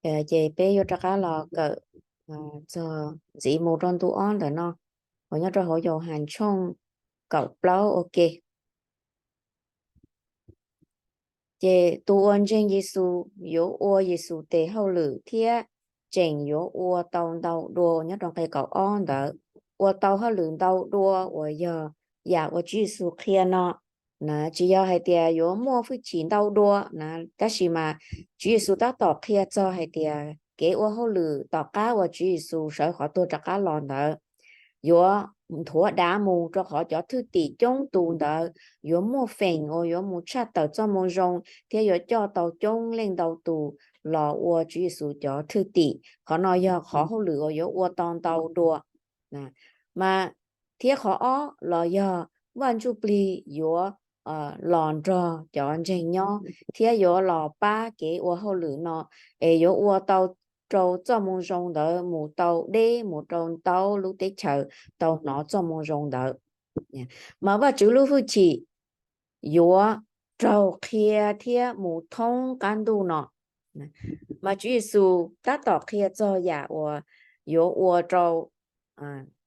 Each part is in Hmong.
Ces peb yuav rov qab los kawm txog ntxiv mus rau ntu ob ntawm no, uas nyob rau hauv Yauhas tshooj kaum plaub ua ke. Ces tus uas ntseeg Yexus yuav ua Yexus tes hauj lwm thiab tseem yuav ua tau ntau dua, nyob rau nqe kaum ob ntawd, ua tau hauj lwm ntau dua uas yog yam uas Tswv Yexus qhia no. Na, tsis yog hais tias yuav muaj hwj chim ntau dua na, tab sis mas Tswv Yexus tab tom qhia txog hais tias kev ua hauj lwm tom qab uas Tswv Yexus sawv qhov tuag rov qab los ntawd yuav nthuav dav mus, rau qhov cov thwj tim coob tus ntawd yuav muaj feem uas yuav mus tshaj tawm Txojmoo Zoo thiab yuav coj tau coob leej ntau tus los ua Tswv Yexus cov thwj tim. Qhov no yog qhov hauj lwm uas yuav ua tau ntau dua. Mas thiab qhov ob los yog Vaj Ntsujplig yuav los nrog cov ntseeg nyob thiab yuav los pab kev ua hauj lwm no, es yuav ua tau rau Txojmoo Zoo ntawd mus tau deb mus rau ntau lub teb chaws tau hnov Txojmoo Zoo ntawd. Mas Vajtswv lub hwj chim yuav raug qhia thiab mus thoob qab ntuj no. Mas Tswv Yexus tab tom qhia txog yam uas yuav ua rau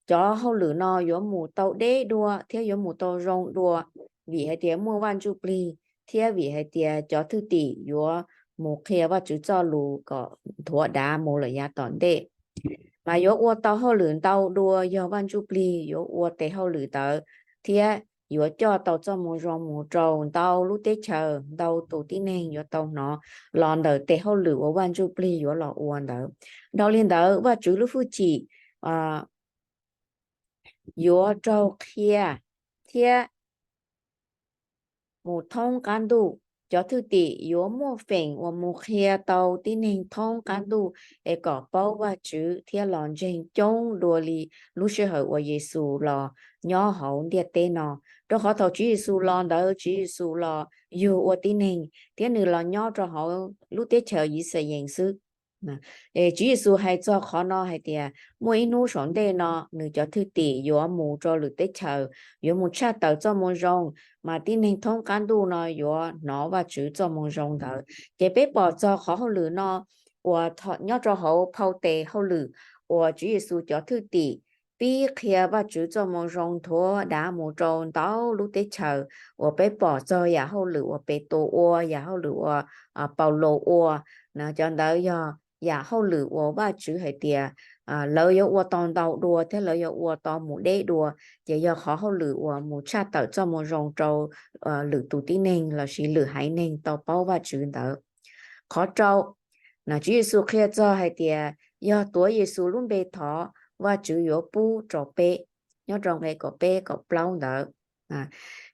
cov hauj lwm no yuav mus tau deb dua thiab yuav mus tau zoo dua, vim hais tias muaj Vaj Ntsujplig thiab vim hais tias cov thwj tim yuav mus qhia Vajtswv txoj lus kom nthuav dav mus lawm yav tom ntej. Mas yuav ua tau hauj lwm ntau dua yog Vaj Ntsujplig yuav ua tes hauj lwm ntawd thiab yuav coj tau Txojmoo Zoo mus rau ntau lub teb chaws, ntau tus tib neeg yuav tau hnov los ntawm tes hauj lwm uas Vaj Ntsujplig yuav los ua ntawd. Dhau li ntawd, Vajtswv lub hwj chim yuav raug qhia thiab mus thoob qab ntuj. Cov thwj tim yuav muaj feem uas mus qhia tau tib neeg thoob qab ntuj es kom paub Vajtswv thiab los ntseeg coob dua li lub sij hawm uas Yexus los nyob hauv ntiaj teb no. Rau qhov thaum Tswv Yexus los ntawd, Tswv Yexus los yug ua tib neeg thiab nws los nyob rau hauv lub teb chaws Yixalayees xwb. Tswv Yexus hais txog qhov no hais tias muaj ib hnub saum ntej no nws cov thwj tim yuav mus rau lwm teb chaws, yuav mus tshaj tawm Txojmoo Zoo, mas tib neeg thoob qab ntuj no yuav hnov Vajtswv Txojmoo Zoo ntawd. Ces peb pom txog qhov hauj lwm no uas nyob rau hauv phau tes hauj lwm uas Tswv Yexus cov thwj tim pib qhia Vajtswv Txojmoo Zoo nthuav dav mus rau ntau lub teb chaws, uas peb pom txog yam hauj lwm uas Petus ua, yam hauj lwm uas Paulus ua. Cov ntawd yog yam hauj lwm uas Vajtswv hais tias lawv yuav ua tau ntau dua thiab lawv yuav ua tau mus deb dua, ces yog qhov hauj lwm uas mus tshaj tawm Txojmoo Zoo rau lwm tus tib neeg lossis lwm haiv neeg tau paub Vajtswv ntawd. Qhov rau, Tswv Yexus qhia txog hais tias yog tuav Yexus lub npe thov, Vajtswv yuav pub rau peb, nyob rau nqe kaum peb kaum plaub ntawd.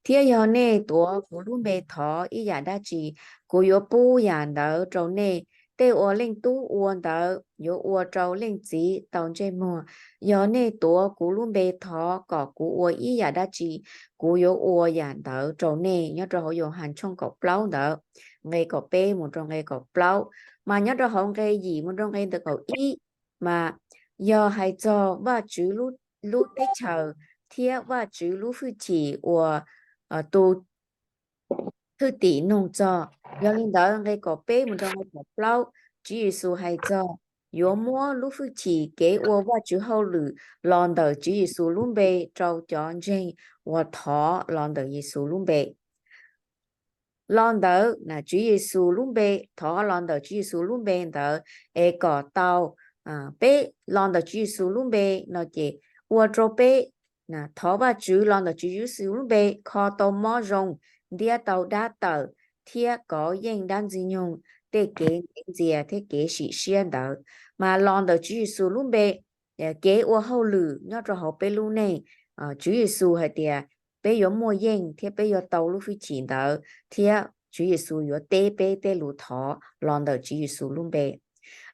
Thiab yog nej tuav kuv lub npe thov ib yam dab tsi, kuv yuav pub yam ntawd rau nej. Tej uas Leej Tub ua ntawd yuav ua rau Leej Txiv tau ntsej muag. Yog nej tuav kuv lub npe thov kom kuv ua ib yam dab tsi, kuv yuav ua yam ntawd rau nej. Nyob rau hauv Yauhas tshooj kaum plaub ntawd, nqe kaum peb mus rau nqe kaum plaub. Mas nyob rau hauv nqe yim mus rau nqe ntawm kaum ib, mas yog hais txog Vajtswv lub teb chaws thiab Vajtswv lub hwj chim uas tus thwj tim nug txog. Yog li ntawd, nqe kaum peb mus rau nqe kaum plaub, Tswv Yexus hais txog yuav muab lub hwj chim kev ua Vajtswv hauj lwm los ntawm Tswv Yexus lub npe rau cov ntseeg uas thov los ntawm Yexus lub npe. Los ntawm Tswv Yexus lub npe, thov los ntawm Tswv Yexus lub npe ntawd es kom tau, peb los ntawm Tswv Yexus lub npe no ces ua rau peb thov Vajtswv los ntawm Tswv Yexus lub npe kho tau mob zoo, ntiab tau dab tawm, thiab kov yeej dab ntxwg nyoog tej kev ntxias thiab kev sim siab ntawd. Mas los ntawm Tswv Yexus lub npe, kev ua hauj lwm nyob rau hauv peb lub neej, Tswv Yexus hais tias peb yuav muaj yeej thiab peb yuav tau lub hwj chim ntawd, thiab Tswv Yexus yuav teb peb tej lus thov los ntawm Tswv Yexus lub npe.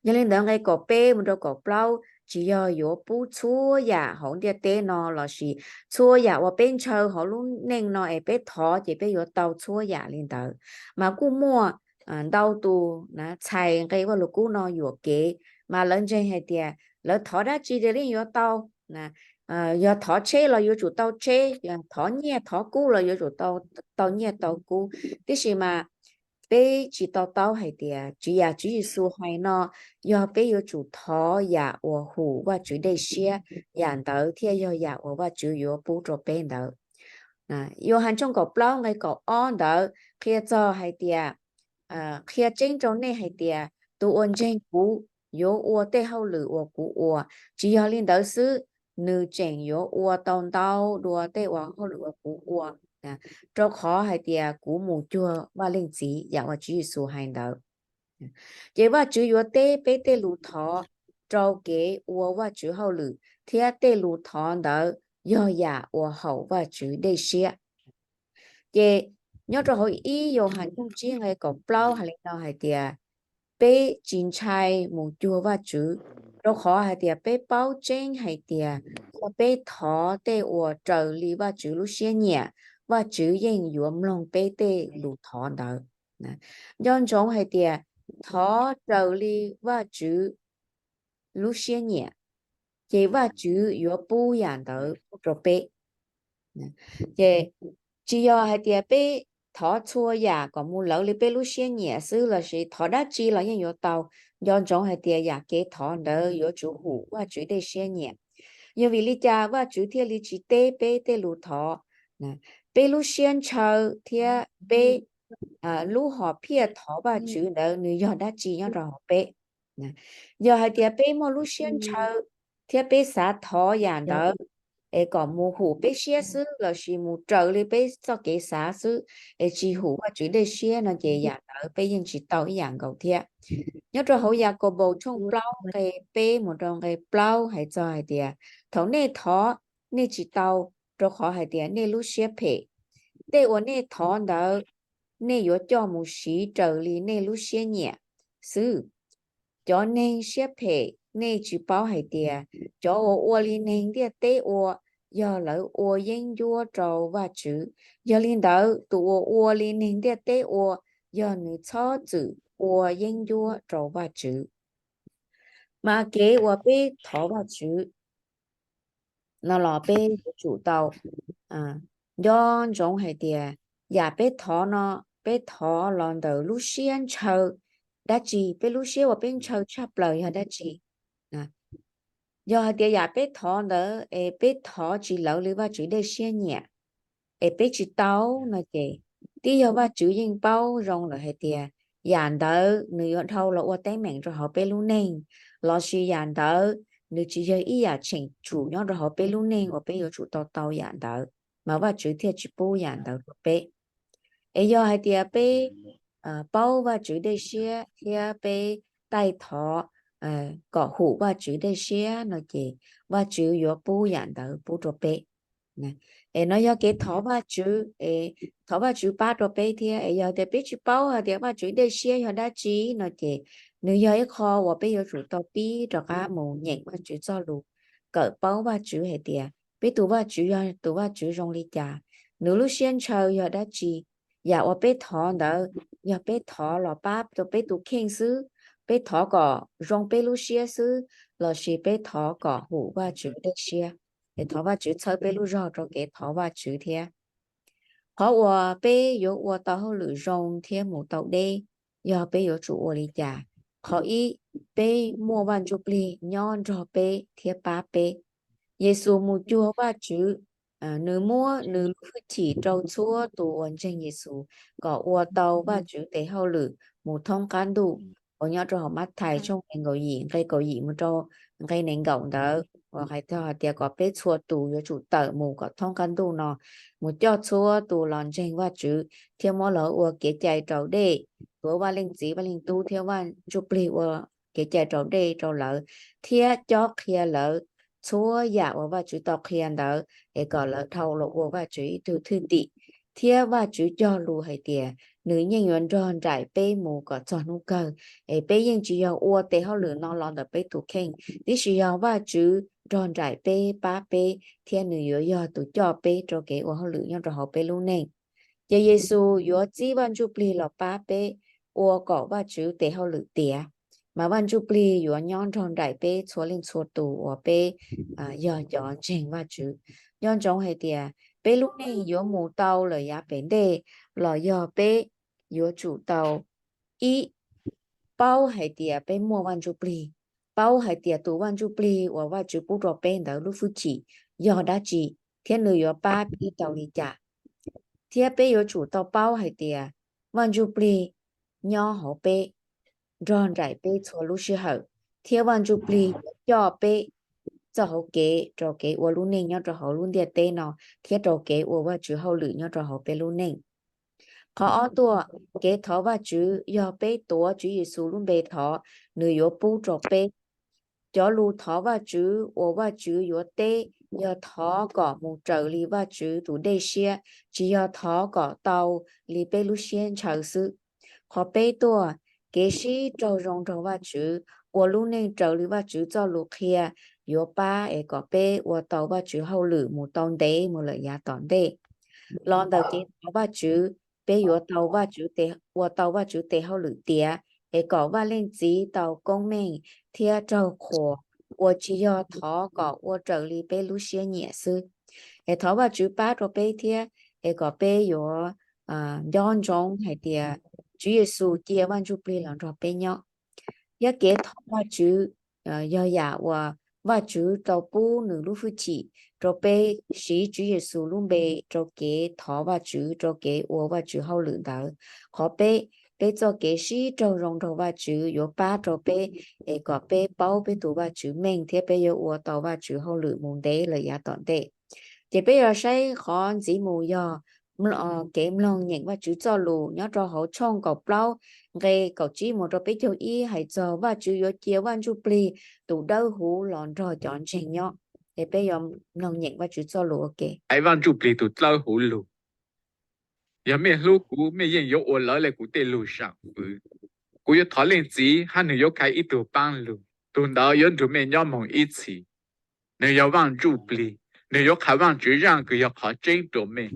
Yog li ntawd, nqe kaum peb mus rau kaum plaub tsis yog yuav pub txhua yam hauv ntiaj teb no lossis txhua yam uas peb ntshaw hauv lub neej no es peb thov ces peb yuav tau txhua yam li ntawd. Mas kuj muaj ntau tus txhais nqe Vajluskub no yuam kev, mas lawv ntseeg hais tias lawv thov dab tsi ces yeej yuav tau. Yog thov tsheb los yuav tsum tau tsheb, yog thov nyiaj thov kub los yuav tsum tau nyiaj tau kub. Tiam sis mas peb tsis to taub hais tias tsis yam Tswv Yexus hais no, yog peb yuav tsum thov yam uas hum Vajtswv dej siab, yam ntawd thiaj yog yam uas Vajtswv yuav pub rau peb ntawd. Yauhas tshooj kaum plaub nqe kaum ob ntawd qhia txog hais tias, qhia tseeb rau nej hais tias tus uas ntseeg kuv yuav ua tej hauj lwm uas kuv ua. Tsis yog li ntawd xwb, nws tseem yuav ua tau ntau dua tej uas hauj lwm uas kuv ua, rau qhov hais tias kuv mus cuag Vaj Leej Txiv, yam uas Tswv Yexus hais ntawd. Ces Vajtswv yuav teb peb tej lus thov rau kev ua Vajtswv hauj lwm, thiab tej lus thov ntawd yog yam uas haum Vajtswv dej siab. Ces nyob rau hauv ib Yauhas tshooj tsib nqe kaum plaub hais li no hais tias, peb tsis ntshai mus cuag Vajtswv, rau qhov hais tias peb paub tseeb hais tias yog peb thov tej uas raws li Vajtswv lub siab nyiam, Vajtswv yeej yuav mloog peb tej lus thov ntawd. Nco ntsoov hais tias thov raws li Vajtswv lub siab nyiam, ces Vajtswv yuav pub yam ntawd rau peb. Ces tsis yog hais tias peb thov txhua yam kom mus lawv li peb lub siab nyiam xwb, lossis thov dab tsi los yeej yuav tau. Nco ntsoov hais tias yam kev thov ntawd yuav tsum hum Vajtswv dej siab nyiam. Yog vim li cas Vajtswv thiaj li tsis teb peb tej lus thov? Peb lub siab ntshaw thiab peb lub hom phiaj thov Vajtswv ntawd nws yog dab tsi nyob rau hauv peb? Yog hais tias peb muaj lub siab ntshaw thiab peb xav thov yam ntawd es kom mus hum peb siab xwb lossis mus raws li peb txoj kev xav xwb, es tsis hum Vajtswv dej siab no ces yam ntawd peb yeej tsis tau ib yam nkaus thiab. Nyob rau hauv Yakaunpaus tshooj plaub nqe peb mus rau nqe plaub hais txog hais tias, thaum nej thov, nej tsis tau, rau qhov hais tias nej lub siab phem. Tej uas nej thov ntawd nej yuav coj mus siv raws li nej lub siab nyiam xwb. Cov neeg siab phem, nej tsis paub hais tias cov uas ua li neeg ntiaj teb ua, yog lawv ua yeeb ncuab rau Vajtswv? Yog li ntawd, tus uas ua li neeg ntiaj teb ua, yog nws txhob txwm ua yeeb ncuab rau Vajtswv. Mas kev uas peb thov Vajtswv no los peb yuav tsum tau nco ntsoov hais tias yam peb thov no, peb thov los ntawm lub siab ntshaw dab tsi, peb lub siab uas peb ntshaw tshaj plaws yog dab tsi. Yog hais tias yam peb thov ntawd es peb thov tsis lawv li Vajtswv dej siab nyiam, es peb tsis tau no ces, twb yog Vajtswv yeej paub zoo lawm hais tias yam ntawd nws yuav dhau los ua teeb meem rau hauv peb lub neej, lossis yam ntawd nws tsis yog ib yam tsheej tsum nyob rau hauv peb lub neej uas peb yuav tsum tau tau yam ntawd, mas Vajtswv thiaj tsis pub yam ntawd rau peb. Es yog hais tias peb paub Vajtswv dej siab thiab peb taij thov kom hum Vajtswv dej siab no ces Vajtswv yuav pub yam ntawd pub rau peb. Es no yog kev thov Vajtswv, es thov Vajtswv pab rau peb thiab. Es yog tias peb tsis paub hais tias Vajtswv dej siab yog dab tsi no ces nws yog ib qho uas peb yuav tsum tau pib rov qab mus nyeem Vajtswv txoj lus, kawm paub Vajtswv hais tias peb tus Vajtswv yog tus Vajtswv zoo li cas, nws lub siab ntshaw yog dab tsi. Yam uas peb thov ntawd, yog peb thov los pab rau peb tus kheej xwb, peb thov kom zoo peb lub siab xwb, lossis peb thov kom hum Vajtswv dej siab, es thov Vajtswv txhawb peb lub zog rau kev thov Vajtswv thiab. Qhov uas peb yuav ua tau hauj lwm zoo thiab mus tau deb, yog peb yuav tsum ua li cas? Qhov ib, peb muaj Vaj Ntsujplig nyob nrog peb thiab pab peb. Yexus mus cuag Vajtswv, nws muab nws lub hwj chim rau txhua tus uas ntseeg Yexus kom ua tau Vajtswv tes hauj lwm mus thoob qab ntuj. Uas nyob rau hauv Mathais tshooj nees nkaum yim nqe kaum yim mus rau nqe nees nkaum ntawd uas hais tias kom peb txhua tus yuav tsum tawm mus kom thoob qab ntuj no, mus coj txhua tus los ntseeg Vajtswv thiab muab lawv ua kev cai raus dej, tuav Vaj Leej Txiv, Vaj Leej Tub thiab Vaj Ntsujplig ua kev cai raus dej rau lawv, thiab cob qhia lawv txhua yam uas Vajtswv tau qhia ntawd, es kom lawv dhau los ua Vajtswv ib tug thwj tim. Thiab Vajtswv cog lus hais tias nws yeej yuav nrog nraim peb mus kom txog hnub kawg. Es peb yeej tsis yog ua tes hauj lwm no los ntawm peb tus kheej, tiam sis yog Vajtswv nrog nraim peb, pab peb, thiab nws yuav yog tus coj peb rau kev ua hauj lwm nyob rau hauv peb lub neej. Ces Yexus yuav txib Vaj Ntsujplig los pab peb ua kom Vajtswv tes hauj lwm tiav, mas Vaj Ntsujplig yuav nyob nrog nraim peb txhua leej txhua tus uas peb yog cov ntseeg Vajtswv. Nco ntsoov hais tias peb lub neej yuav mus tau lawm yav pem ntej los yog peb yuav tsum tau, ib, paub hais tias peb muaj Vaj Ntsujplig, paub hais tias tus Vaj Ntsujplig uas Vajtswv pub rau peb ntawd lub hwj chim yog dab tsi, thiab nws yuav pab peb tau li cas. Thiab peb yuav tsum tau paub hais tias Vaj Ntsujplig nyob hauv peb, nrog nraim peb txhua lub sij hawm, thiab Vaj Ntsujplig yuav coj peb txoj hauv kev rau kev ua lub neej nyob rau hauv lub ntiaj teb no, thiab rau kev ua Vajtswv hauj lwm nyob rau hauv peb lub neej. Qhov ob tuaj, kev thov Vajtswv yog peb tuav Tswv Yexus lub npe thov, nws yuav pub rau peb. Cov lus thov Vajtswv uas Vajtswv yuav teb yog thov kom mus raws li Vajtswv tus dej siab, tsis yog thov kom tau li peb lub siab ntshaw xwb. Qhov peb tuaj, kev sib raug zoo nrog Vajtswv, ua lub neej raws li Vajtswv txoj lus qhia, yuav pab es kom peb ua tau Vajtswv hauj lwm mus tau ntev mus lawm yav tom ntej. Los ntawm kev thov Vajtswv, peb yuav tau Vajtswv tes, ua tau Vajtswv tes hauj lwm tiav, es kom Vaj Leej Txiv tau koob meej thiab raug qhuas, uas tsis yog thov kom ua raws li peb lub siab nyiam xwb. Es thov Vajtswv pab rau peb thiab, es kom peb yuav nco ntsoov hais tias Tswv Yexus cia Vaj Ntsujplig los nrog peb nyob. Thiab kev thov Vajtswv yog yam uas Vajtswv tau pub nws lub hwj chim rau peb siv Tswv Yexus lub npe rau kev thov Vajtswv, rau kev ua Vajtswv hauj lwm ntawd. Qhov peb, peb txoj kev sib raug zoo nrog Vajtswv yuav pab rau peb, es kom peb paub peb tus Vajtswv meej thiab peb yuav ua tau Vajtswv hauj lwm mus ntev lawm yav tom ntej. Ces peb yuav saib qhov ntxiv mus yog kev mloog nyeem Vajtswv txoj lus nyob rau hauv tshooj kaum plaub nqe kaum tsib mus rau peb caug ib hais txog Vajtswv yuav cia Vaj Ntsujplig tus dawb huv los nrog cov ntseeg nyob. Es peb yuav mloog nyeem Vajtswv txoj lus ua ke. Hais Vaj Ntsujplig tus dawb huv lus: Yog mej hlub kuv, mej yeej yuav ua lawv le kuv tej lus sam fwv. Kuv yuav thov Leej Txiv hab nwg yuav khai ib tug paab lug, tug ntawd yuav nrug mej nyob moog ib txhis. Nwg yog Vaj Ntsujplig, nwg yuav qha Vaajtswv zaaj kws yog qhov tseeb rua mej.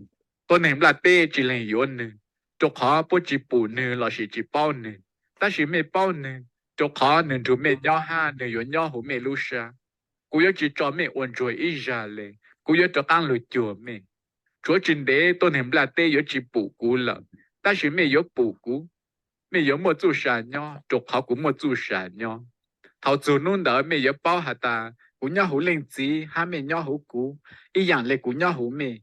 Tuab neeg nplaj teb tsi leeg yuav nwg, rua qhov puab tsi pum nwg lossis tsi paub nwg. Tab sis mej paub nwg, rua qhov nwg nrug mej nyob hab nwg yuav nyob huv mej lub sab. Kuv yuav tsi tso mej ua ntsuag ib zag le, kuv yuav rov qaab lug cuag mej. Tshuav tsi ntev tuab neeg nplaj teb yuav tsi pum kuv lawm, tab sis mej yuav pum kuv. Mej yuav muaj txuj sa nyob, rua qhov kuv muaj txuj sa nyob. Thaus txug nub ntawd mej yuav paub has tas kuv nyob huv Leej Txiv hab mej nyob huv kuv, ib yaam le kuv nyob huv mej.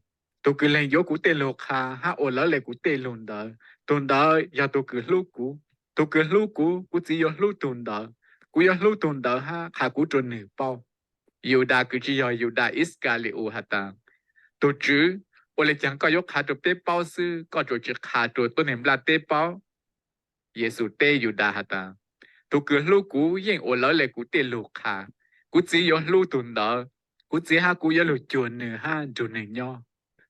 Tug kws lees yuav kuv tej lug qha hab ua lawv le kuv tej lug ntawd, tug ntawd yog tug kws hlub kuv. Tug kws hlub kuv, kuv Txiv yuav hlub tug ntawd. Kuv yuav hlub tug ntawd hab qha kuv rua nwg paub. Yudas kws tsi yog Yudas Iskali-us has tas, Tug Tswv, ua le caag koj yuav qha rua peb paub xwb, koj tsuas tsi qha rua tuab neeg nplaj teb paub? Yexus teb Yudas has tas, Tug kws hlub kuv yeej ua lawv le kuv tej lug qha. Kuv Txiv yuav hlub tug ntawd. Kuv Txiv hab kuv yuav lug cuag nwg hab nrug nwg nyob.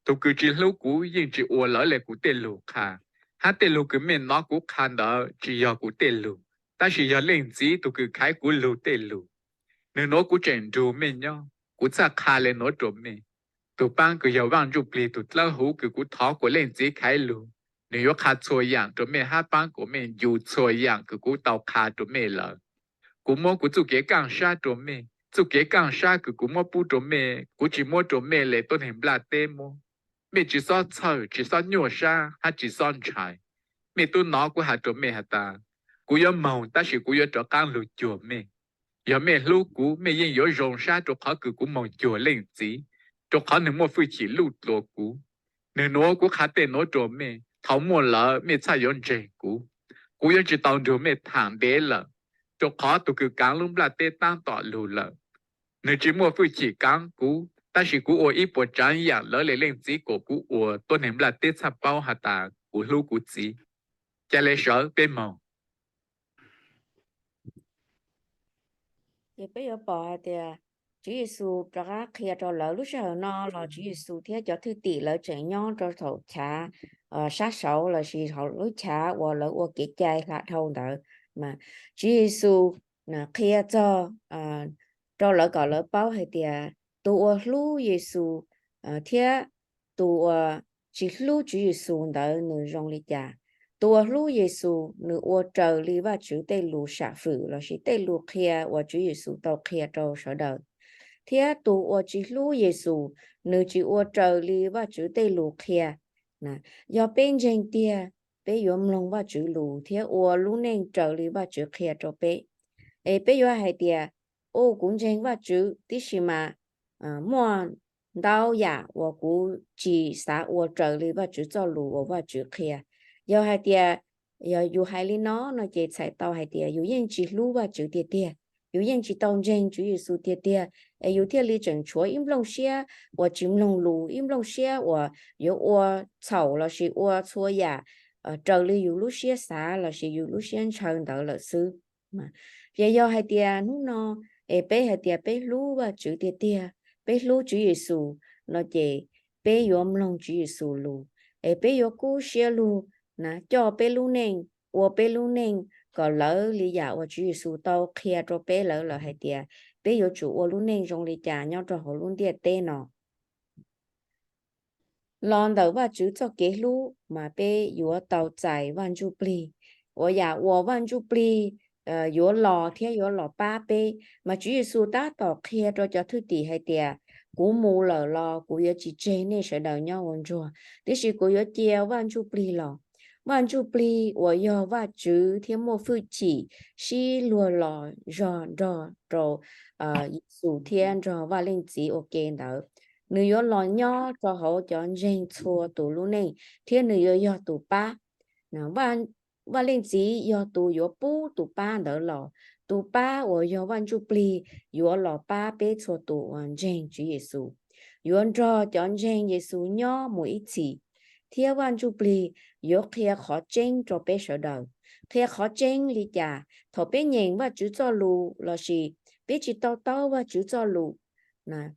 Tug kws tsi hlub kuv yeej tsi ua lawv le kuv tej lug qha. Hab tej lug kws mej nov kuv qha ntawd tsi yog kuv tej lug, tab sis yog Leej Txiv tug kws khaiv kuv lug tej lug. Nwg nuav kuv tseem nrug mej nyob, kuv txhaj qha le nuav rua mej. Tug paab kws yog Vaaj Ntsujplig tug dlawb huv kws kuv thov kuas Leej Txiv khaiv lug, nwg yuav qha txhua yaam rua mej hab paab kuas mej ncu txhua yaam kws kuv tau qha rua mej lawm. Kuv muab kuv txuj kev kaaj sab rua mej. Txuj kev kaaj sab kws kuv muab pub rua mej, kuv tsi muab rua mej le tuab neeg nplaj teb muab. Mej tsi xob txhawj, tsi xob nyuaj sab hab tsi xob ntshai. Mej tub nov kuv has rua mej has tas, kuv yuav moog tab sis kuv yuav rov qaab lug cuag mej. Yog mej hlub kuv, mej yeej yuav zoo sab rua qhov kws kuv moog cuag Leej Txiv, rua qhov nwg muaj fwj chim luj dlua kuv. Nwg nuav kuv qha tej nuav rua mej, thaus muaj lawm mej txhaj yuav ntseeg kuv. Kuv yuav tsi tau nrug mej thaam ntev lawm, rua qhov tug kws kaav lub nplaj teb taab tom lug lawm. Nwg tsi muaj fwj chim kaav kuv, tab sis kuv ua ib puas tsaav yaam lawv le Leej Txiv kuas kuv ua, tuab neeg nplaj teb txhaj paub has tas kuv hlub kuv Txiv. Ca le sawv peb moog. Ces peb yuav pom hais tias Tswv Yexus rov qab qhia rau lawv. Lub sij hawm no los Tswv Yexus thiab cov thwj tim lawv tseem nyob rau thaum chav sab saud lossis lub chav uas lawv ua kev cai hla dhau ntawd. Tswv Yexus qhia txog rau lawv kom lawv paub hais tias tus uas hlub Yexus thiab tus uas tsis hlub Tswv Yexus ntawd nws zoo li cas. Tus uas hlub Yexus nws ua raws li Vajtswv tej lus sam fwm lossis tej lus qhia uas Tswv Yexus tau qhia rau sawv daws. Thiab tus uas tsis hlub Yexus, nws tsis ua raws li Vajtswv tej lus qhia. Yog peb ntseeg tiag peb yuav mloog Vajtswv lus thiab ua lub neej raws li Vajtswv qhia rau peb. Es peb yuav hais tias, u, kuv ntseeg Vajtswv tib si mas muaj ntau yam uas kuv tsis xav ua raws li Vajtswv txoj lus uas Vajtswv qhia. Yog hais tias, yog yus hais li no no ces txhais tau hais tias yus yeej tsis hlub Vajtswv tiag tiag, yus yeej tsis tau ntseeg Tswv Yexus tiag tiag, es yus thiaj li tseem tshuav ib nplooj siab uas tsis mloog lus, ib nplooj siab uas yuav ua txhaum lossis ua txhua yam raws li yus lub siab xav lossis yus lub siab ntshaw ntawd lawm xwb. Ces yog hais tias hnub no es peb hais tias peb hlub Vajtswv tiag tiag, peb hlub Tswv Yexus no ces peb yuav mloog Tswv Yexus lus, es peb yuav kub siab lug na coj peb lub neej, ua peb lub neej kom lawv li yam uas Tswv Yexus tau qhia rau peb lawv lawm hais tias peb yuav tsum ua lub neej zoo li cas nyob rau hauv lub ntiaj teb no. Los ntawm Vajtswv txoj kev hlub mas peb yuav tau txais Vaj Ntsujplig, uas yam uas Vaj Ntsujplig yuav los thiab yuav los pab peb. Mas Tswv Yexus tab tom qhia rau cov thwj tim hais tias, kuv mus lawm los kuv yuav tsis tseg nej sawv daws nyob ua ntsuag, tiam sis kuv yuav cia Vaj Ntsujplig los. Vaj Ntsujplig uas yog Vajtswv thiab muaj hwj chim sib luag los zog nrog rau Yexus thiab nrog Vaj Leej Txiv ua ke ntawd, nws yuav los nyob rau hauv cov ntseeg txhua tus lub neej thiab nws yuav yog tus pab. Vaj Leej Txiv yog tus yuav pub tus pab ntawd los. Tus pab uas yog Vaj Ntsujplig yuav los pab peb txhua tus uas ntseeg Tswv Yexus, yuav nrog cov ntseeg Yexus nyob mus ib txhis, thiab Vaj Ntsujplig yuav qhia qhov tseeb rau peb sawv daws. Qhia qhov tseeb li cas? Thaum peb nyeem Vajtswv txoj lus lossis peb tsis to taub Vajtswv txoj lus,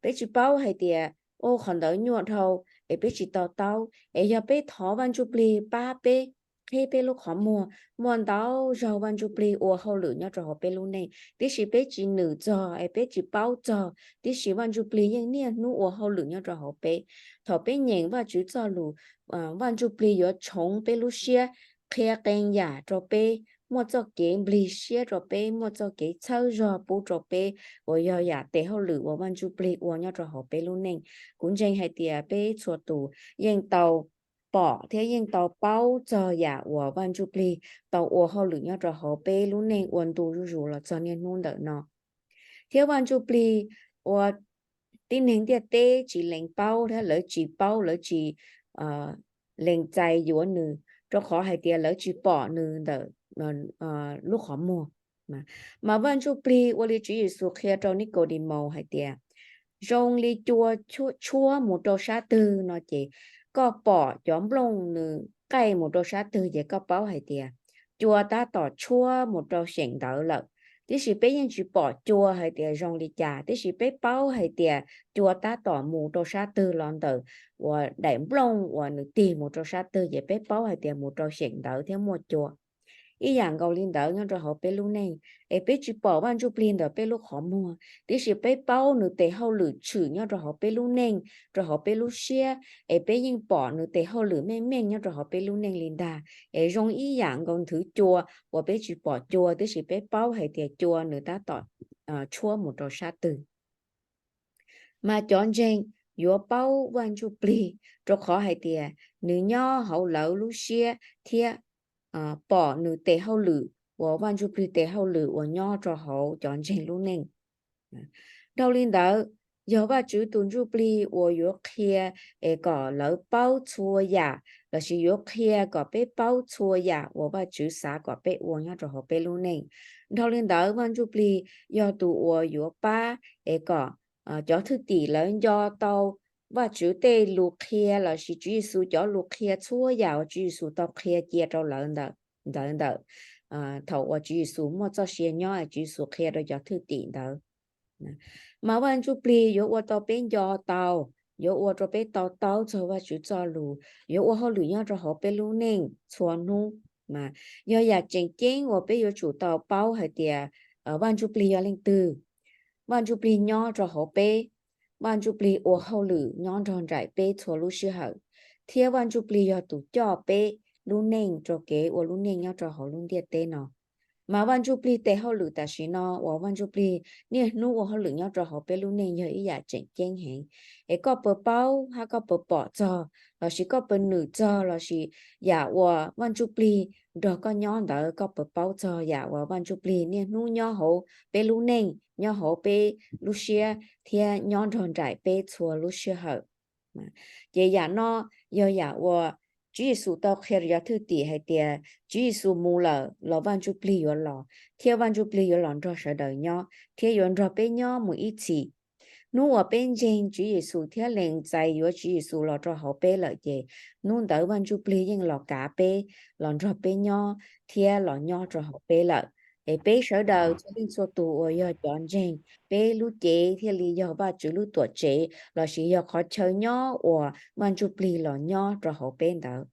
peb tsis paub hais tias, o, qhov ntawd nyuaj dhau, es peb tsis to taub, es yog peb thov Vaj Ntsujplig pab peb, qhib peb lub qhov muag, muaj ntau zaug Vaj Ntsujplig ua hauj lwm nyob rau hauv peb lub neej, tiam sis peb tsis nws txog es peb tsis paub txog, tiam sis Vaj Ntsujplig yeej niaj hnub ua hauj lwm nyob rau hauv peb. Thaum peb nyeem Vajtswv txoj lus, Vaj Ntsujplig yuav tshoov peb lub siab, qhia qee yam rau peb, muaj txoj kev nplig siab rau peb, muaj txoj kev txhawb zog pub rau peb, uas yog yam tes hauj lwm uas Vaj Ntsujplig ua nyob rau hauv peb lub neej. Kuv ntseeg hais tias peb txhua tus yeej tau pom thiab yeej tau paub txog yam uas Vaj Ntsujplig tau ua hauj lwm nyob rau hauv peb lub neej ua ntu zuj zus los txog niaj hnub ntawm no. Thiab Vaj Ntsujplig uas tib neeg ntiaj teb tsis lees paub thiab lawv tsis paub, lawv tsis lees txais yuav nws, rau qhov hais tias lawv tsis pom nws ntawm lub qhov muag. Mas Vaj Ntsujplig ua li Tswv Yexus qhia rau Nikodimaus hais tias, zoo li cua tshuab mus rau sab twg no ces koj pom cov nplooj nws qaij mus rau sab twg ces koj paub hais tias cua tab tom tshuab mus rau xyeem ntawd lawm. Tiam sis peb yeej tsis pom cua hais tias zoo li cas, tiam sis peb paub hais tias cua tab tom mus rau sab twg los ntawm uas daim nplooj uas nws tig mus rau sab twg ces peb paub hais tias mus rau xyeem ntawd thiab muaj cua. Ib yam nkaus li ntawd nyob rau hauv peb lub neej, es peb tsis pom Vaj Ntsujplig ntawm peb lub qhov muag, tiam sis peb paub nws tes hauj lwm tshwm nyob rau hauv peb lub neej, rau hauv peb lub siab, es peb yeej pom nws tes hauj lwm meej meej nyob rau hauv peb lub neej li ntag. Es zoo ib yam nkaus nthwv cua uas peb tsis pom cua, tiam sis peb paub hais tias cua nws tab tom tshuab mus rau sab twg. Mas cov ntseeg yuav paub Vaj Ntsujplig, rau qhov hais tias nws nyob hauv lawv lub siab thiab pom nws tes hauj lwm uas Vaj Ntsujplig tes hauj lwm uas nyob rau hauv cov ntseeg lub neej. Dhau li ntawd, yog Vajtswv tus Ntsujplig uas yuav qhia es kom lawv paub txhua yam, lossis yuav qhia kom peb paub txhua yam uas Vajtswv xav kom peb ua nyob rau hauv peb lub neej. Dhau li ntawd, Vaj Ntsujplig yog tus uas yuav pab es kom cov thwj tim lawv nco tau Vajtswv tej lus qhia lossis Tswv Yexus cov lus qhia, txhua yam uas Tswv Yexus tau qhia cia rau lawv ntawd ntawm thaum uas Tswv Yexus muaj txoj sia nyob, Tswv Yexus qhia rau cov thwj tim ntawd. Mas Vaj Ntsujplig yuav ua tau peb nco tau, yuav ua rau peb to taub txog Vajtswv txoj lus, yuav ua hauj lwm nyob rau hauv peb lub neej txhua hnub. Mas yog yam tseem ceeb uas peb yuav tsum tau paub hais tias Vaj Ntsujplig yog leej twg. Vaj Ntsujplig nyob rau hauv peb, Vaj Ntsujplig ua hauj lwm nyob nrog nraim peb txhua lub sij hawm, thiab Vaj Ntsujplig yog tus coj peb lub neej rau kev ua lub neej nyob rau hauv lub ntiaj teb no. Mas Vaj Ntsuj Plig tes hauj lwm tam sim no uas Vaj Ntsuj Plig niaj hnub ua hauj lwm nyob rau hauv peb lub neej yog ib yam tseem ceeb heev. Es koj puas paub hab koj puas pom txog lossis koj puas nwm txog lossis yam uas Vaj Ntsuj Plig nrog koj nyob ntawd, koj puas paub txog yam uas Vaj Ntsuj Plig niaj hnub nyob hauv peb lub neej, nyob hauv peb lub siab thiab nyob nrog nraim peb txhua lub sij hawm? Ces yam no yog yam uas Tswv Yexus tau qhia rau cov thwj tim hais tias Tswv Yexus mus lawm los Vaj Ntsuj Plig yuav los, thiab Vaj Ntsuj Plig yuav los nrog sawv daws nyob thiab yuav nrog peb nyob mus ib txhis. Hnub uas peb ntseeg Tswv Yexus thiab lees txais yuav Tswv Yexus los rau hauv peb lawm ces hnub ntawd Vaj Ntsuj Plig yeej los kav peb, los nrog peb nyob thiab los nyob rau hauv peb lawm. Es peb sawv daws txhua leej txhua tus uas yog cov ntseeg, peb lub cev thiaj li yog Vajtswv lub tuam tsev lossis yog qhov chaw nyob uas Vaj Ntsuj Plig los nyob rau hauv peb ntawd.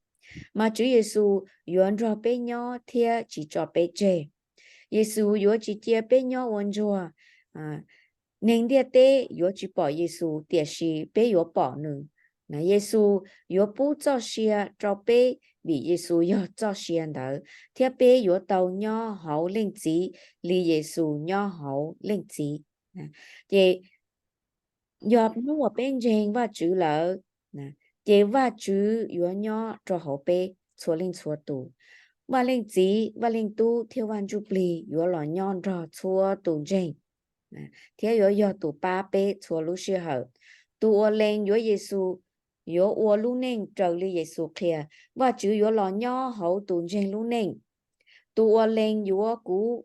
Mas Tswv Yexus yuav nrog peb nyob thiab tsis tso peb tseg. Yexus yuav tsis cia peb nyob ua ntsuag. Neeg ntiaj teb yuav tsis pom Yexus, tiam sis peb yuav pom nws. Yexus yuav pub txoj sia rau peb vim Yexus yog txoj sia ntawd, thiab peb yuav tau nyob hauv Leej Txiv li Yexus nyob hauv Leej Txiv. Ces yog hnub uas peb ntseeg Vajtswv lawm, ces Vajtswv yuav nyob rau hauv peb txhua leej txhua tus. Vaj Leej Txiv, Vaj Leej Tub thiab Vaj Ntsuj Plig yuav los nyob nrog txhua tus ntseeg thiab yuav yog tus pab peb txhua lub sij hawm. Tus uas lees yuav Yexus yuav ua lub neej raws li Yexus qhia. Vajtswv yuav los nyob hauv tus ntseeg lub neej. Tus uas lees yuav kuv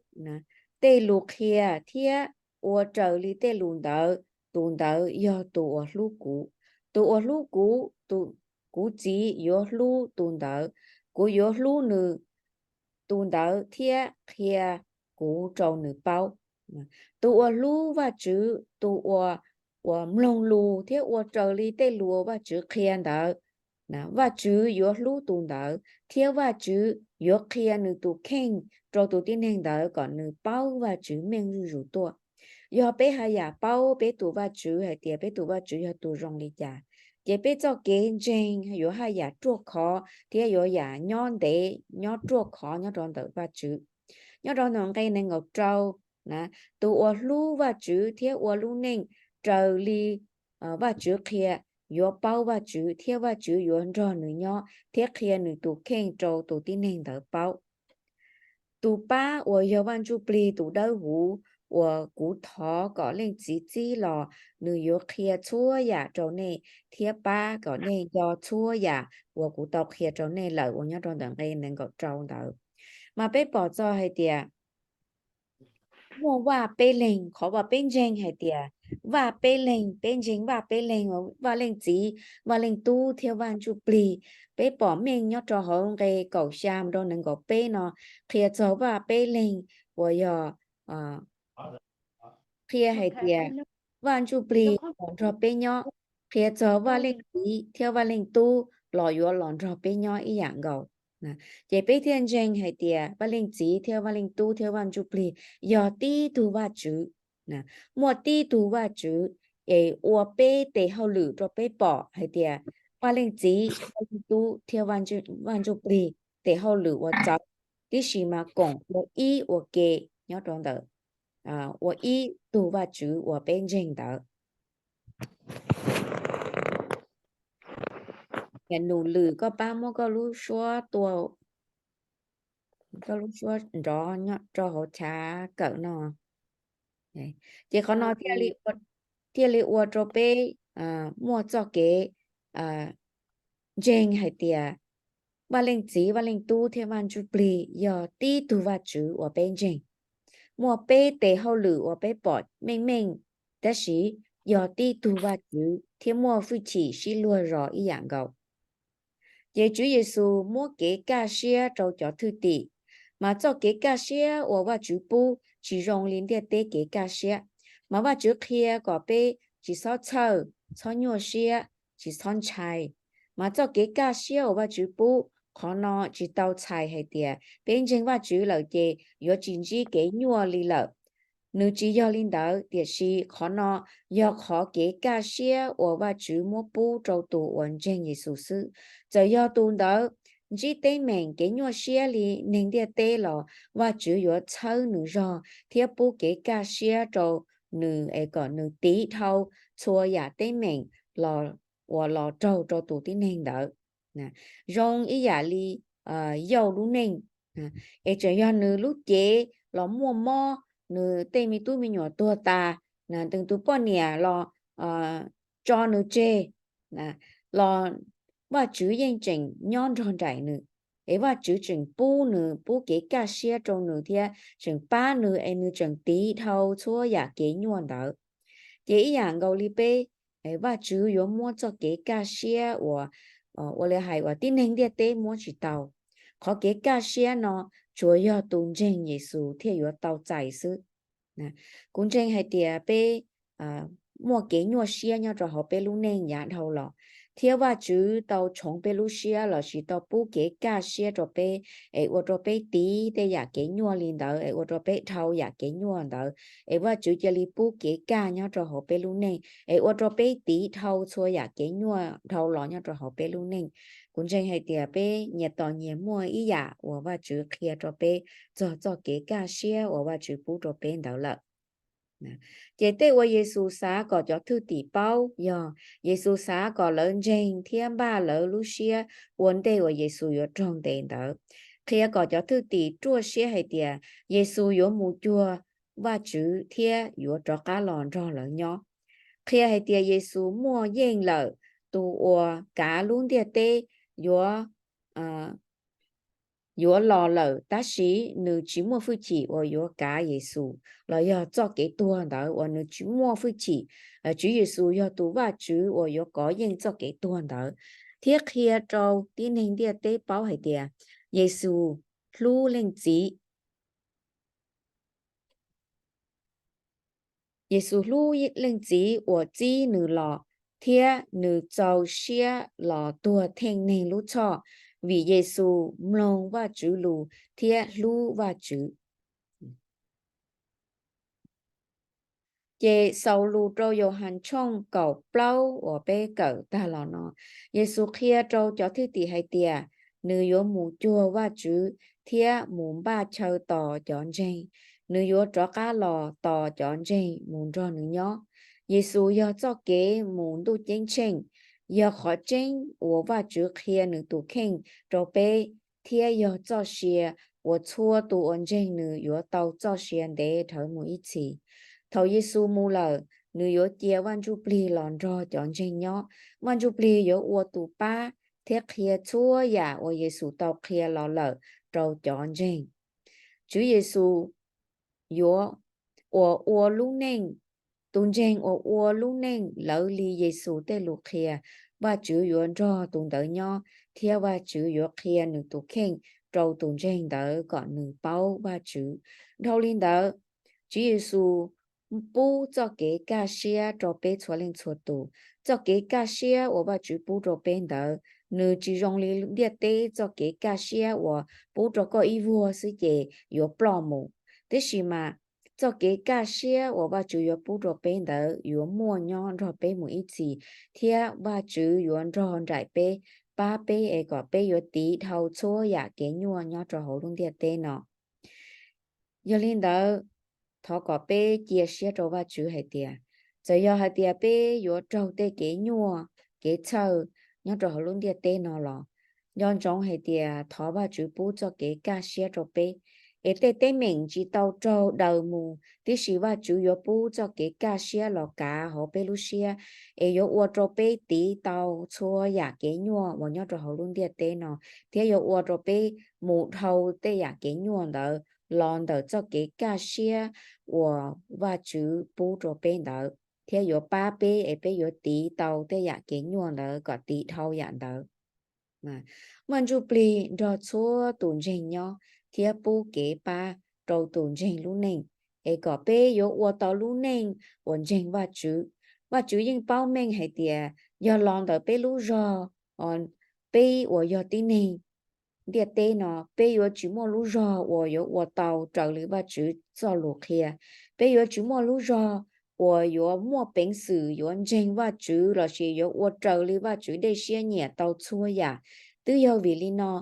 tej lus qhia thiab ua raws li tej lus ntawd, tus ntawd yog tus uas hlub kuv. Tus uas hlub kuv, kuv Txiv yuav hlub tus ntawd. Kuv yuav hlub nws, tus ntawd thiab qhia kuv rau nws paub. Tus uas hlub Vajtswv, tus uas, uas mloog lus thiab ua raws li tej lus uas Vajtswv qhia ntawd, Vajtswv yuav hlub tus ntawd, thiab Vajtswv yuav qhia nws tus kheej rau tus tib neeg ntawd kom nws paub Vajtswv meej zuj zus tuaj. Yog peb haj yam paub peb tus Vajtswv hais tias peb tus Vajtswv yog tus zoo li cas, ces peb txoj kev ntseeg yuav haj yam ruaj khov thiab yuav yam nyob ntev, nyob ruaj khov nyob rau ntawm Vajtswv. Nyob rau ntawm nqe nees nkaum rau na, tus uas hlub Vajtswv thiab ua lub neej raws li Vajtswv qhia yuav paub Vajtswv, thiab Vajtswv yuav nrog nws nyob thiab qhia nws tus kheej rau tus tib neeg ntawd paub. Tus pab uas yog Vaj Ntsuj Plig tus dawb huv uas kuv thov kom Leej Txiv txib los, nws yuav qhia txhua yam rau nej thiab pab kom nej nco txhua yam uas kuv tau qhia rau nej lawm uas nyob rau ntawm nqe nees nkaum rau ntawd. Mas peb pom txog hais tias muaj Vaj Peb Leeg, qhov uas peb ntseeg hais tias Vaj Peb Leeg, peb ntseeg Vaj Peb Leeg, Vaj Leej Txiv, Vaj Leej Tub thiab Vaj Ntsuj Plig. Peb pom meej nyob rau hauv nqe kaum xya mus rau nees nkaum peb no qhia txog Vaj Peb Leeg uas yog qhia hais tias Vaj Ntsuj Plig los nrog peb nyob, qhia txog Vaj Leej Txiv thiab Vaj Leej Tub los yuav los nrog peb nyob ib yam nkaus. Ces peb thiaj ntseeg hais tias Vaj Leej Txiv thiab Vaj Leej Tub thiab Vaj Ntsuj Plig yog tib tug Vajtswv. Muaj tib tug Vajtswv es ua peb tes hauj lwm rau peb pom hais tias Vaj Leej Txiv, Vaj Leej Tub thiab Vaj Ntsuj Plig tes hauj lwm uas txawv tib si mas koom ua ib ua ke nyob rau ntawm ua ib tug Vajtswv uas peb ntseeg ntawd. Num Lwm, koj pab muab koj lub suab tua, koj lub suab nrov rau hauv chav kawm no. Ces qhov no thiaj li ua rau peb muaj txoj kev ntseeg hais tias Vaj Leej Txiv, Vaj Leej Tub thiab Vaj Ntsuj Plig yog tib tug Vajtswv uas peb ntseeg. Muaj peb tes hauj lwm uas peb pom meej meej, tab sis yog tib tug Vajtswv thiab muaj hwj chim sib luag zos ib yam nkaus. Ces Tswv Yexus muab kev kaj siab rau cov thwj tim, mas txoj kev kaj siab uas Vajtswv pub tsis zoo li ntiaj teb kev kaj siab. Mas Vajtswv qhia kom peb tsis txhob txhawj, txhob nyuaj siab, tsis txhob ntshai. Mas txoj kev kaj siab uas Vajtswv pub, qhov no tsis tau txhais hais tias peb ntseeg Vajtswv lawm ces yuav tsis ntsib kev nyuaj li lawm. Nws tsis yog li ntawd, tiam sis qhov no yog qhov kev kaj siab uas Vajtswv muab pub rau tus uas ntseeg Yexus xwb. Txawm yog tus ntawd ntsib teeb meem kev nyuaj siab li neeg ntiaj teb los Vajtswv yuav txhawb nws zog thiab pub kev kaj siab rau nws es kom nws tiv dhau txhua yam teeb meem los uas los raug rau tus tib neeg ntawd. Zoo ib yam li Yauj lub neej, es tseem yog nws lub cev los muaj mob, nws tej me tub me nyuam tuag tas, nws tus poj niam los tso nws tseg los Vajtswv yeej tseem nyob nrog nraim nws, es Vajtswv tseem pub nws, pub kev kaj siab rau nws thiab tseem pab nws es nws tseem tiv dhau txhua yam kev nyuaj ntawd. Ces ib yam nkaus li peb, Vajtswv yuav muab txoj kev kaj siab uas ua li hais uas tib neeg ntiaj teb muab tsis tau. Qhov kev kaj siab no tsuas yog tus ntseeg Yexus thiaj yuav tau txais xwb. Kuv ntseeg hais tias peb muaj kev nyuaj siab nyob rau hauv peb lub neej yav dhau los, thiab Vajtswv tau tshoov peb lub siab lossis tau pub kev kaj siab rau peb, es ua rau peb tiv tej yam kev nyuaj li ntawd, es ua rau peb dhau yam kev nyuaj ntawd, es Vajtswv cia li pub kev kaj nyob rau hauv peb lub neej, es ua rau peb tiv dhau txhua yam kev nyuaj dhau los nyob rau hauv peb lub neej. Kuv ntseeg hais tias peb nyias tos nyias muaj ib yam uas Vajtswv qhia rau peb txog txoj kev kaj siab uas Vajtswv pub rau peb ntawd lawm. Ces tej uas Yexus xav kom cov thwj tim paub yog Yexus xav kom lawv ntseeg thiab npaj lawv lub siab ua ntej uas Yexus yuav raug ntes ntawd. Qhia kom cov thwj tim ruaj siab hais tias Yexus yuav mus cuag Vajtswv thiab yuav rov qab los nrog lawv nyob. Qhia hais tias Yexus muaj yeej lawm, tus uas kav lub ntiaj teb yuav yuav los lawm, tab sis nws tsis muaj hwj chim uas yuav kav Yexus los yog txoj kev tuag ntawd uas nws tsis muaj hwj chim. Tswv Yexus yog tus Vajtswv uas yuav kov yeej txoj kev tuag ntawd, thiab qhia rau tib neeg ntiaj teb paub hais tias Yexus hlub Leej Txiv. Yexus hlub Leej Txiv uas txib nws los, thiab nws txaus siab los tuag theej neeg lub txhoj, vim Yexus mloog Vajtswv lus thiab hlub Vajtswv. Ces xaus lus rau Yauhas tshooj kaum plaub uas peb kawm tag los no, Yexus qhia rau cov thwj tim hais tias nws yuav mus cuag Vajtswv thiab mus npaj chaw tos cov ntseeg. Nws yuav rov qab los tos cov ntseeg mus nrog nws nyob. Yexus yog txoj kev mus ntuj ceeb tsheej, yog qhov tseeb uas Vajtswv qhia nws tus kheej rau peb, thiab yog txoj sia uas txhua tus uas ntseeg nws yuav tau txoj sia ntev dhawv mus ib txhis. Thaum Yexus mus lawm, nws yuav cia Vaj Ntsujplig los nrog cov ntseeg nyob. Vaj Ntsujplig yuav ua tus pab thiab qhia txhua yam uas Yexus tau qhia los lawm rau cov ntseeg. Tswv Yexus yuav uas ua lub neej, tus ntseeg uas ua lub neej lawv li Yexus tej lus qhia, Vajtswv yuav nrog tus ntawd nyob, thiab Vajtswv yuav qhia nws tus kheej rau tus ntseeg ntawd kom nws paub Vajtswv. Dhau li ntawd, Tswv Yexus pub txoj kev kaj siab rau peb txhua leej txhua tus. Txoj kev kaj siab uas Vajtswv pub rau peb ntawd, nws tsis zoo li ntiaj teb txoj kev kaj siab uas pub rau koj ib vuag xwb ces yuav ploj mus. Tiam sis mas txoj kev kaj siab uas Vajtswv yuav pub rau peb ntawd yuav muaj nyob nrog peb mus ib txhis, thiab Vajtswv yuav nrog nraim peb, pab peb es kom peb yuav tiv dhau txhua yam kev nyuaj nyob rau hauv lub ntiaj teb no. Yog li ntawd, thov kom peb cia siab rau Vajtswv hais tias, txawm yog hais tias peb yuav raug tej kev nyuaj, kev txhawj nyob rau hauv lub ntiaj teb no los, nco ntsoov hais tias thov Vajtswv pub txoj kev kaj siab rau peb, es tej teeb meem tsis tau raug daws mus, tiam sis Vajtswv yuav pub txoj kev kaj siab los kav hauv peb lub siab, es yuav ua rau peb tiv tau txhua yam kev nyuaj uas nyob rau hauv lub ntiaj teb no, thiab yuav ua rau peb mus dhau tej yam kev nyuaj ntawd los ntawm txoj kev kaj siab uas Vajtswv pub rau peb ntawd, thiab yuav pab peb es peb yuav tiv tau tej yam kev nyuaj ntawd kom tiv dhau yam ntawd. Vaj Ntsujplig nrog txhua tus ntseeg nyob thiab pub kev pab rau tus ntseeg lub neej, es kom peb yuav ua tau lub neej uas ntseeg Vajtswv. Vajtswv yeej paub meej hais tias yog los ntawm peb lub zog, peb uas yog tib neeg ntiaj teb no, peb yuav tsis muaj lub zog uas yuav ua tau raws li Vajtswv txoj lus qhia. Peb yuav tsis muaj lub zog uas yuav muaj peev xwm yuav ntseeg Vajtswv lossis yuav ua raws li Vajtswv dej siab nyiam tau txhua yam. Twb yog vim li no,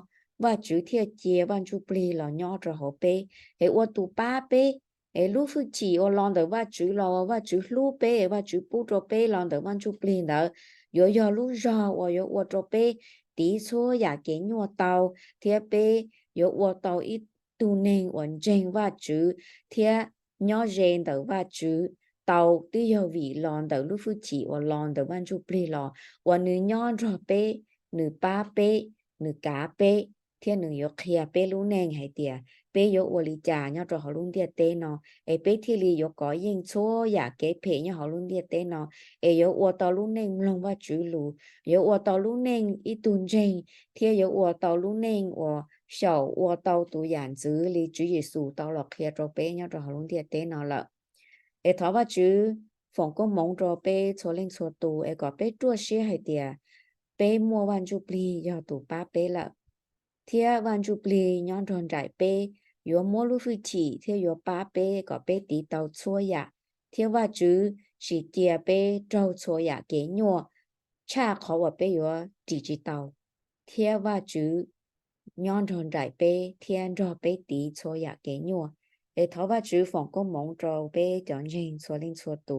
Vajtswv thiaj cia Vaj Ntsujplig los nyob rau hauv peb, es ua tus pab peb. Es lub hwj chim uas los ntawm Vajtswv los, Vajtswv hlub peb, Vajtswv pub rau peb los ntawm Vaj Ntsujplig ntawd, yuav yog lub zog uas yuav ua rau peb tiv txhua yam kev nyuaj tau, thiab peb yuav ua tau ib tug neeg uas ntseeg Vajtswv thiab nyob ze ntawm Vajtswv tau, twb yog vim los ntawm lub hwj chim uas los ntawm Vaj Ntsujplig los, uas nws nyob nrog peb, nws pab peb, nws kav peb, thiab nws yuav qhia peb lub neej hais tias peb yuav ua li cas nyob rau hauv lub ntiaj teb no, es peb thiaj li yuav kov yeej txhua yam kev phem nyob hauv lub ntiaj teb no, es yuav ua tau lub neej mloog Vajtswv lus, yuav ua tau lub neej ib tug ntseeg, thiab yuav ua tau lub neej uas xyaum ua tau tus yam ntxwv li Tswv Yexus tau los qhia rau peb nyob rau hauv lub ntiaj teb no lawm. Es thov Vajtswv foom koob hmoov rau peb txhua leej txhua tus, es kom peb ruaj siab hais tias peb muaj Vaj Ntsujplig yog tus pab peb lawm, thiab Vaj Ntsujplig nyob nrog nraim peb, yuav muab lub hwj chim thiab yuav pab peb kom peb tiv tau txhua yam, thiab Vajtswv tsis cia peb raug txhua yam kev nyuaj tshaj qhov uas peb yuav ris tsis tau, thiab Vajtswv nyob nrog nraim peb thiab nrog peb tiv txhua yam kev nyuaj. Es thov Vajtswv foom koob hmoov rau peb cov ntseeg txhua leej txhua tus.